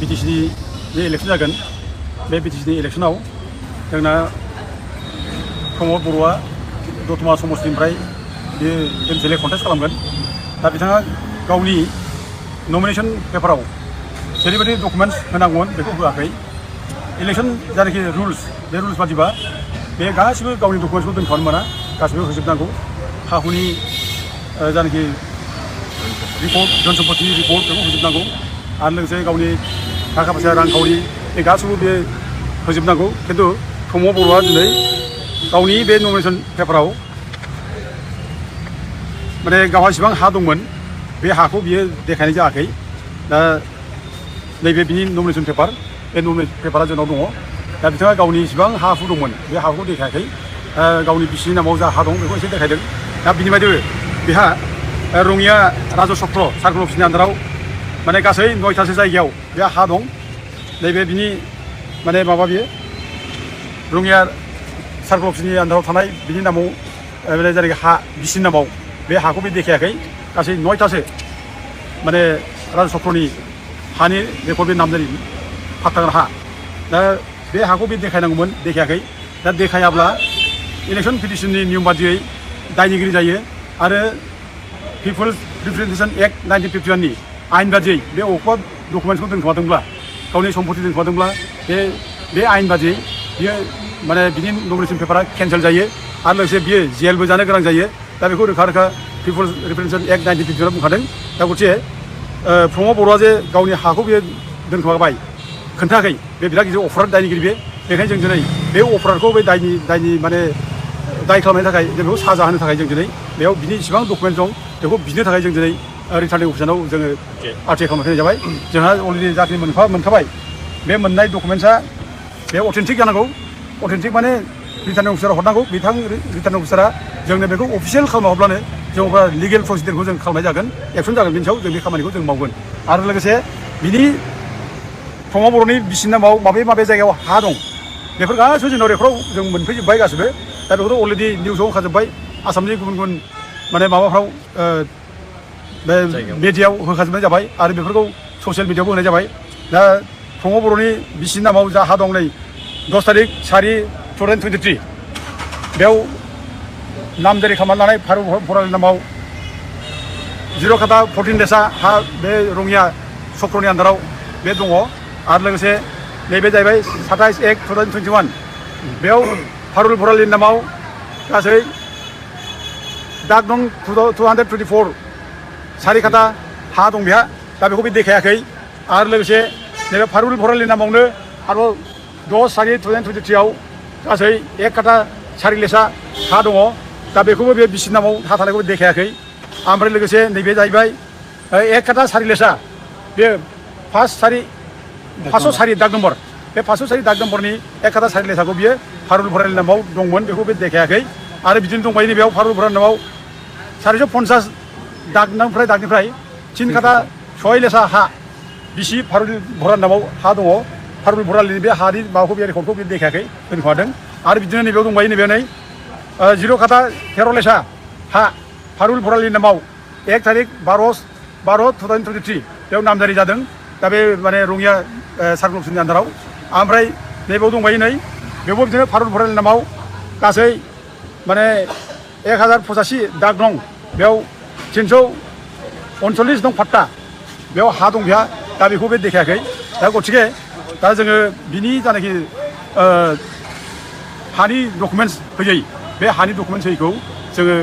BTCनि जे इलेक्सन जागोन बे BTCनि इलेक्सनाव जोंना प्रमद बर'आ दतमा समस्तिनिफ्राय बे MCLA कन्टेस्ट खालामगोन दा बिथाङा गावनि नमिनेशन पेपाराव जेरैबायदि डकुमेन्ट्स होनांगौमोन बेखौ होआखै इलेक्सन जायनाखि रुल्स बे रुल्स बादिबा बे गासिबो गावनि डकुमेन्ट्सखौ दोनखानो मोना गासिबो होजोबनांगौ हा हुनि जायनाखि रिपर्ट धन सम्पतिनि रिपर्ट बेखौ होजोबनांगौ आरो लोगोसे गावनि थाखा फैसा रांखावरि बे गासिबो बे होजोबनांगौ खिन्थु प्रमद बर'आ दिनै गावनि बे नमिनेशन पेपाराव माने गावहा इसिबां हा दंमोन बे हाखौ बियो देखायनाय जायाखै दा नैबे बिनि नमिनेशन पेपार बे नमिनेशन पेपारा जोंनाव दङ दा बिथाङा गावनि इसिबां हा हु दंमोन बे हाखौ देखायाखै गावनि बिसिनि नामाव जा हा दं बेखौ एसे देखायदों दा बिनि बायदिबो बेहा रङिया राज चक्र सार्कोल अफिसनि आन्दाराव माने गासै 9थासो जायगायाव बे हा दं नैबे बिनि माने माबा बियो रङिया सार्कोल अफिसनि आन्दाराव थानाय बिनि नामाव माने जायनाखि हा बिसिनि नामाव बे हाखौ बे देखायाखै गासै 9थासो माने राज चक्रनि हानि रेकर्ड बे नामजारि फाट्टागोनां हा दा बे हाखौ बे देखायनांगौमोन देखायाखै दा देखायाब्ला इलेक्सन पिटिशननि नियम बादियै दायनिगिरि जायो आरो पिपल्स रिप्रेजेन्टेसन एक्ट 1951नि आयेन बादियै बे अबेबा डकुमेन्ट्सखौ दोनखोमादोंब्ला गावनि सम्पति दोनखोमादोंब्ला बे आयेन बादियै बियो माने बिनि नमिनेशन पेपारा केन्सेल जायो आरो लोगोसे बियो जेलबो जानो गोनां जायो दा बेखौ रोखा रोखा पिपल्स रिप्रेजेन्टेसन एक्ट 1951 बुंखादों दा गथिखे प्रमद बर'आ जे गावनि हाखौ बियो दोनखोमाबाय खोन्थायाखै बे बिराद गिदिर अफराद दायनिगिरि बेखायनो जों दिनै बे अफरादखौ बे दायनि माने दाय खालामनायनि थाखाय जों बेखौ साजा होनो थाखाय जों दिनै बेयाव बिनि इसिबां डकुमेन्ट दं बेखौ बिनो थाखाय जों दिनै रिटार्निं अफिसाव जोङो आरटिआइ खालामनाय जाबाय जोंहा अलरेडि जाखिनि मोनखाबाय बे मोननाय डकुमेन्ट्सआ बे अथेन्टिक जानांगौ अथेन्टिक माने रिटार्निं अफिसाराव हरनांगौ बिथां रिटार्निं अफिसारा जोंनो बेखौ अफिसियेल खालामना हरब्लानो जों अब्ला लिगेल प्रसिडियरखौ जों खालामनाय जागोन एक्सन जागोन बिनि सायाव जों बे खामानिखौ जों मावगोन आरो लोगोसे बिनि प्रमद बर'नि बिसिनि नामाव माबे जायगायाव हा दं बेफोर गासिबो जोंनाव रेकर्डआव जों मोनफैजोब्बाय गासिबो दा बेखौथ' अलरेडि निउसाव ओंखारजोब्बाय आसामनि गुबुन माने माबाफ्राव बे मिडियायाव होखाजोबनाय जाबाय आरो बेफोरखौ ससियेल मिडियायावबो होनाय जाबाय दा प्रमद बर'नि बिसिनि नामाव जा हा दं नै 10 तारिख 4/2023 बेयाव नामजारि खालामनानै लानाय फारु बर'नि नामाव 0 खाथा 14 देसा हा बे रङिया चक्रनि आन्दाराव बे दङ आरो लोगोसे नैबे जाहैबाय 27/1/2021 बेयाव फारुल बरालिनि नामाव गासै दाग दं 224 4 खाथा हा दं बेहा दा बेखौ बे देखायाखै आरो लोगोसे नैबे फारुल बरालिनि नामावनो आरोबाव 10/4/2023 आव गासै 1 खाथा 4 लेसा हा दङ दा बेखौबो बे बिसिनि नामाव हा थानायखौबो देखायाखै ओमफ्राय लोगोसे नैबे जाहैबाय 1 खाथा 4 लेसा बे 504 दाग नम्बर बे 504 दाग नम्बरनि 1 खाथा 4 लेसाखौ बियो फारुल बरालिनि नामाव दंमोन बेखौ बे देखायाखै आरो बिदिनो दंबायो नैबेयाव फारुल बरालिनि नामाव 450 दागनिफ्राय 3 खाथा 6 लेसा हा बिसि फारुल बरालिनि नामाव हा दङ फारुल बरालिनि बे हानि माबाखौ बे रेकर्डखौ बे देखायाखै दोनखोमादों आरो बिदिनो नैबेयाव दंबायो नैबे नै 0 खाथा 13 लेसा हा फारुल बरालिनि नामाव 1 तारिख 12/2023 बेयाव नामजारि जादों दा बे माने रङिया सार्कोल अफिसनि आन्दाराव ओमफ्राय नैबेयाव दंबायो नै बेयावबो बिदिनो फारुल बरालिनि नामाव गासै माने 1085 दाग दं बेयाव 339 दं फाट्टा बेयाव हा दं बेहा दा बेखौ बे देखायाखै दा गथिखे दा जोङो बिनि जानाखि हानि डकुमेन्ट्स होयै बे हानि डकुमेन्ट्स होयैखौ जोङो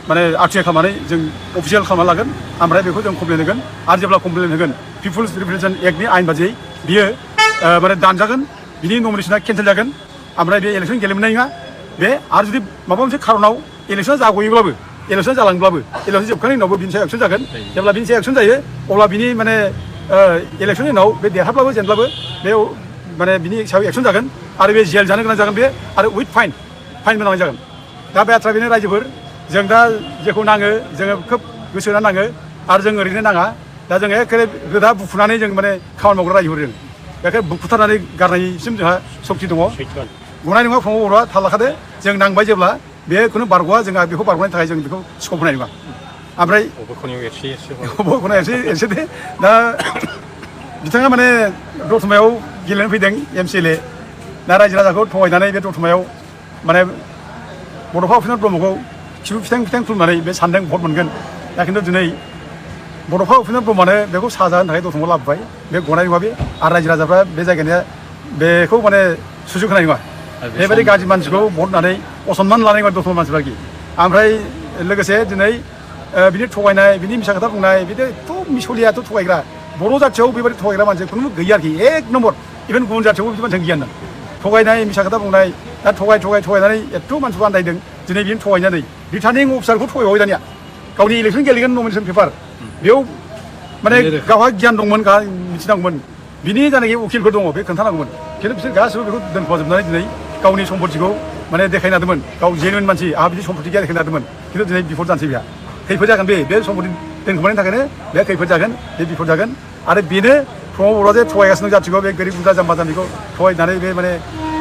माने आरटिआइ खालामनानै जों अफिसियेल खालामना लागोन ओमफ्राय बेखौ जों कमप्लेन होगोन आरो जेब्ला कमप्लेन होगोन पिपल्स रिप्रेजेन्टेसन एक्टनि आयेन बादियै बियो माने दानजागोन बिनि नमिनेसना केन्सेल जागोन ओमफ्राय बे इलेक्सन गेलेमोननाय नङा बे आरो जुदि माबा मोनसे खारनाव इलेक्सना जागयोब्लाबो इलेक्सन जालांब्लाबो इलेक्सन जोबखांनायनि उनावबो बिनि सायाव एक्सन जागोन जेब्ला बिनि सायाव एक्सन जायो अब्ला बिनि माने इलेक्सननि उनाव बे देरहाब्लाबो जेनब्लाबो बे माने बिनि सायाव एक्सन जागोन आरो बे जेल जानो गोनां जागोन बे आरो उइथ फाइन होनांनाय जागोन दा बे बाथ्रा बेनो रायजोफोर जों दा जेखौ नाङो जोङो खोब गोसो होना नाङो आरो जों ओरैनो नाङा दा जों एखेबारे गोदा बुखुनानै जों माने खामानि मावग्रा रायजोफोर जों बेखायनो बुखुथारनानै गारनायसिम जोंहा सक्ति दङ गनाय नङा प्रमद बर'आ थाल लाखादो जों नांबाय जेब्ला बे खुनु बारग'आ जोंहा बेखौ बारग'नायनि थाखाय जों बेखौ स्कप होनाय नङा ओमफ्राय एसे दे दा बिथाङा माने दतमायाव गेलेनो फैदों MCLA दा रायजो राजाखौ थगायनानै बे दतमायाव माने बड'फा उपेन्द्र ब्रह्मखौ खिबु फिथां खुलुमनानै बे सानदों भट मोनगोन दा खिन्थु दिनै बड'फा उपेन्द्र ब्रह्मआनो बेखौ साजा होनो थाखाय दतमायाव लाबोबाय बे गनाय नङा बे आरो रायजो राजाफ्रा बे जायगानिया बेखौ माने सुजुग होनाय नङा बेबायदि गाज्रि मानसिखौ भट होनानै असनमान लानाय नङा दतमा मानसिफ्राखि ओमफ्राय लोगोसे दिनै बिनि थगायनाय बिनि मिसा खोथा बुंनाय बिदि एथ' मिसलियाथ' थगायग्रा बर' जाथियाव बेबायदि थगायग्रा मानसि खुनु गैया आरोखि एक नम्बर इभेन गुबुन जाथियावबो बिदि मानसिया गैया थगायनाय मिसा खोथा बुंनाय दा थगायनानै एथ' मानसिखौ आन्दायदों दिनै बिनो थगायनानै रिटार्निं अफिसारखौ थगायबाय दानिया गावनि इलेक्सन गेलेगोन नमिनेसन पेपार बेयाव माने गावहा गियान दंमोन गावहा मिथिनांगौमोन बिनि जानाखि उकिलफोर दङ बे खोन्थानांगौमोन खिन्थु बिसोर गासिबो बेखौ दोनखोमाजोबनानै दिनै गावनि सम्पतिखौ माने देखायनो हादोंमोन गाव जेनुइन मानसि आंहा बिदि सम्पति गैया देखायनो हादोंमोन खिन्थु दिनै बिफद जानोसै बेहा खैफोद जागोन बे सम्पति दोनखोमानायनि थाखायनो बे खैफोद जागोन बे बिफद जागोन आरो बेनो प्रमद बर'आ जे थगायगासिनो जाथिखौ बे गोरिब गुन्द्रा जाम्बा जाम्बिखौ थगायनानै बे माने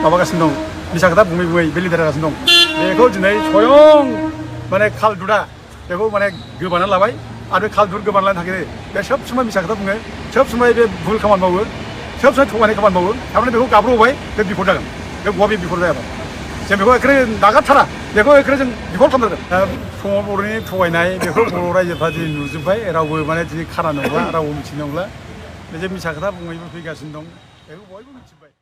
माबागासिनो दं मिसा खोथा बुङै बे लिडार जागासिनो दं बेखौ दिनै स्वयं माने खालदुदा बेखौ माने गोबानानै लाबाय आरो खालदुद गोबानानै लानो थाखाय बे सब समाय मिसा खोथा बुङो सब समाय बे भुल खामानि मावो सब समाय थगायनाय खामानि मावो थारमाने बेखौ गाब्र'होबाय बे बिफद जागोन बे गवा बे बिफद जायाबा जों बेखौ एखेबारे नागारथारा बेखौ एखेबारे जों बिफद खालामथारगोन प्रमद बर'नि थगायनाय बेखौ बर' रायजोफ्रा दिनै नुजोब्बाय रावबो माने दिनै खाना नंला रावबो मिथिनो नंला बे जे मिसा खोथा बुङैबो फैगासिनो दं बेखौ बयबो मिथिबाय